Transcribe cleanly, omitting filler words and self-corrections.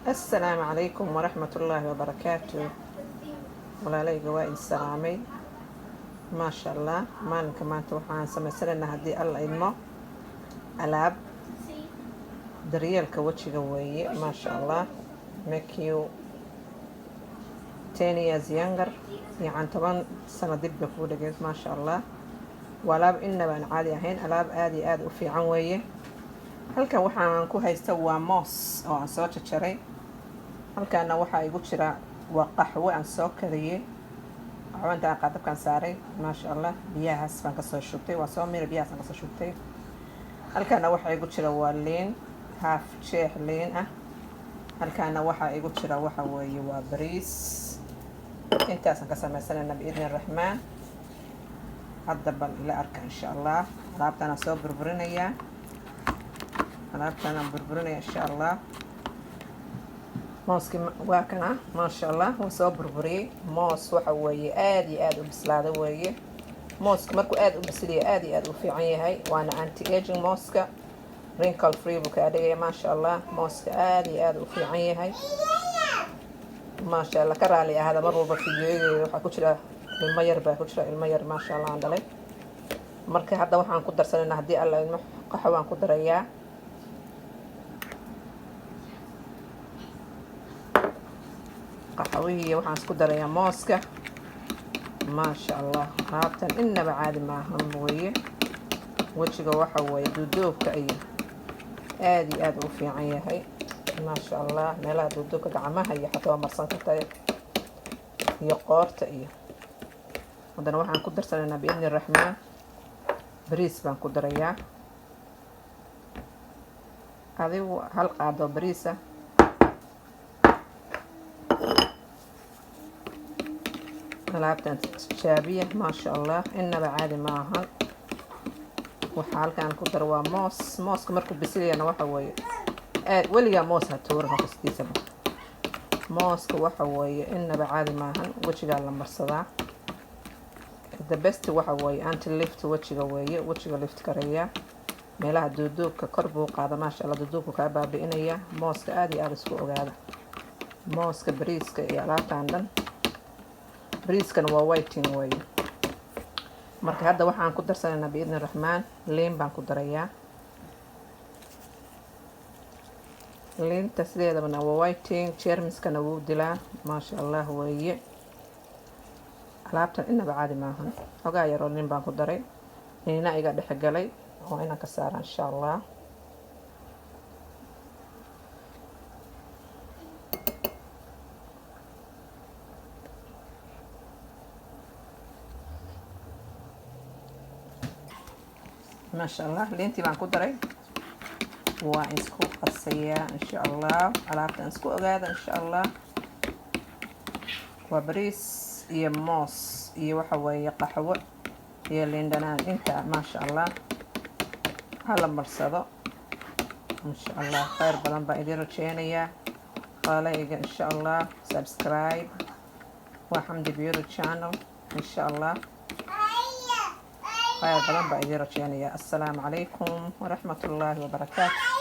Assalaamu calaykum waraxmatullaahi wabarakaatu. Walaalayga, waa idin salaamay. Maasha Allah, maalinka maanta waxaan samaysanaynaa, haddii Alla idmo, alaab daryeelka wejiga weeye. Maasha Allah, make you 10 years younger, yacan 10 sano dib bay kuu dhigay. Maasha Allah, waa alaab inaba aan caadi ahayn, alaab aada iyo aada u fiican weeye. Halkan waxaan ku haysta waa moos oo aan soo jajaray. Halkaana waxaa igu jira waa qaxwo aan soo kariyey. Qaxwo inta aan qaadabkaan saaray, maasha Allah, biyahaas baan kasoo shubtay, waa soo miray, biyahaas aan kasoo shubtay. Halkaana waxaa igu jira waa liin, half jeex liin ah. Halkaana waxaa igu jira waxa weeye waa bariis. Intaasaan ka sameysanayna biidni Araxmaan. Hadda bal ila arka, insha Allah. Alaabtaanaan soo burburinayaa, alaabtaanaan burburinaya, insha Allah. Mooskii waa kana, maasha Allah, waa soo burburiyey. Moos waxa weeye aada iyo aada u bislaada weeye. Mooska markuu aada u bisliya, aada iyo aada u fiican yahay, waana anti aging. Mooska wrinkle free buu kaa dhigaya. Maasha Allah, mooska aada iyo aada u fiican yahay, maasha Allah. Ka raali ahada, mar walba fideoyadeeda waxaa ku jira ilmo yar baa ku jira, ilmo yar, maasha Allah, aan dhalay. Marka hadda waxaan ku darsanaynaa, haddii Alla ilmo, qaxwaan ku darayaa. Qaxwihii waxaan isku darayaa mooska. Maasha Allah, alaabtan inaba caadi maahan weeye. Wejiga waxa weeye duuduubka iyo aada iyo aada u fiican yahay, maasha Allah. Meelaha duuduubka, gacmaha iyo xataa waa marsan karta, iyo qoorta. Iyo haddana waxaan ku darsanaynaa biidni Raxmaan bariis baan ku darayaa. Adigu hal qaado bariis ah. Alaabtan tijaabiya, maasha Allah, inaba caadi ma ahan. Waxaa halkaan ku daro waa moos. Mooska markuu bisilayana waxa weeye aad weligaa moos ha tuurin hokustiisaba. Mooska waxa weeye inaba caadi maahan, wejigaa la marsadaa. The best waxa weeye anti lift wejiga weeye, wejiga lift gareeya, meelaha duuduubka kor buu qaada. Maasha Allah, duuduubka kaa baabi'inaya mooska. Aada iyo aada isku ogaada mooska, bariiska iyo alaabtan dhan. Bariiskana waa whitening weeye. Marka hadda waxaan ku darsanaynaa biidni Raxmaan liin baan ku darayaa. Liinta sideedabana waa whitening, jeermiskana wuu dilaa. Maasha Allah weeye, alaabtan inaba caadi maahan. Xogaa yaroo liin baan ku daray, liina iga dhex galay oo inaan ka saara, insha Allah. Maasha Allah, liintii baan ku daray, waa isku qasayaa, insha Allah. Alaabtan isku ogaada, insha Allah. Waa bariis iyo moos iyo waxa weeye qaxwo iyo liin dhanaan inta. Maasha Allah, hala marsado, insha Allah. Kheyr badan baan idiin rajeynayaa, walaalayga, insha Allah. Subscribe, waa Xamdi Beauty Channel, insha Allah. Kheyr badan baan idiin rajeynayaa. Assalaamu calaykum waraxmat ullaahi wabarakaatu.